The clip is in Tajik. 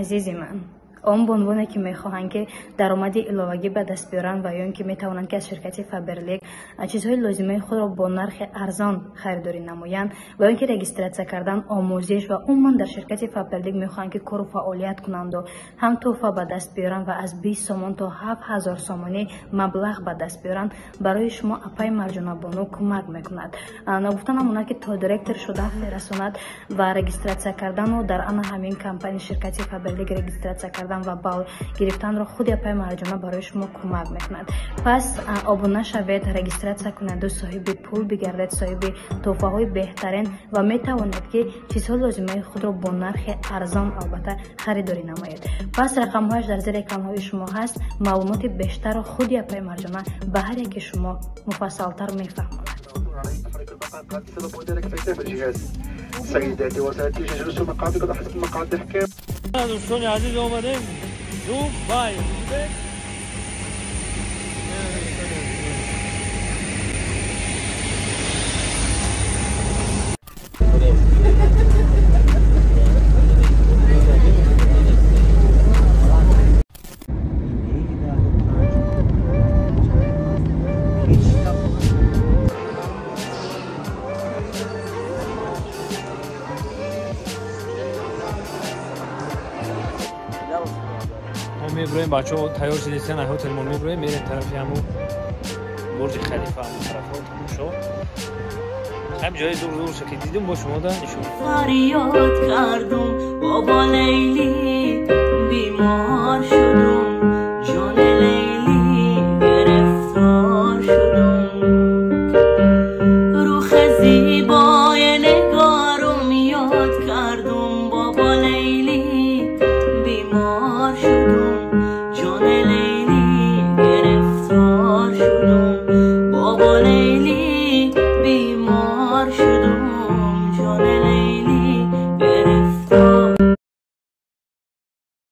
Азизи ман, он бонвоне ки мехоҳанд, ки даромади иловагӣ ба даст биёранд ва ё ин ки метавонанд, ки аз ширкати Фаберлик чизҳои лозимаи худро бо нархи арзон харидорӣ намоянд ва ё ин ки регистратсия кардан, омӯзиш ва умуман дар ширкати Фаберлик мехоҳанд, ки кору фаъолият кунанду ҳам тӯҳфа ба даст биёранд ва аз 20 сомон то 7000 сомонӣ маблағ ба даст биёранд, барои шумо апаи Марҷонабону кӯмак мекунад. Ногуфта намонад, ки то директор шуда мерасонад ва регистратсия кардану дар ана ҳамин компания ширкати Фаберлик регистратсия кардан ва бал гирифтанро худи апаи Марҷона барои шумо кӯмак мекунад. Пас обуна шавед, регистратсия кунеду соҳиби пул бигардед, соҳиби тӯҳфаҳои беҳтарин ва метавонед, ки чизҳои лозимаи худро бо нархи арзон албатта харидорӣ намоед. Пас рақамҳояш дар зери экранҳои шумо ҳаст. Маълумоти бештарро худи апаи Марҷона ба ҳар яке шумо муфассалтар мефаҳмонад. سيداتي وسادتي جلسوا مقاعدكم حسب مقاعد الحكام. دوستان عزیز آمدیم دوبای. меброем, бачаҳо тайёр шудистан, ҳотелмон меброем, мерем тарафи ҳаму бурҷи Халифа, ҳаму тарафҳо тамошо. Ҳам ҷои дур дур ки дидум, бо шумо да нишон. Фарёд кардум, бобо Лейли, бемор шудум, ҷон Лейли, гирифтор шудум. Рух зебои нигорум ёд кардум, бобо Лейли, бемор шудум, ҷон Лейли, гирифтор шудум, бобо Лейли.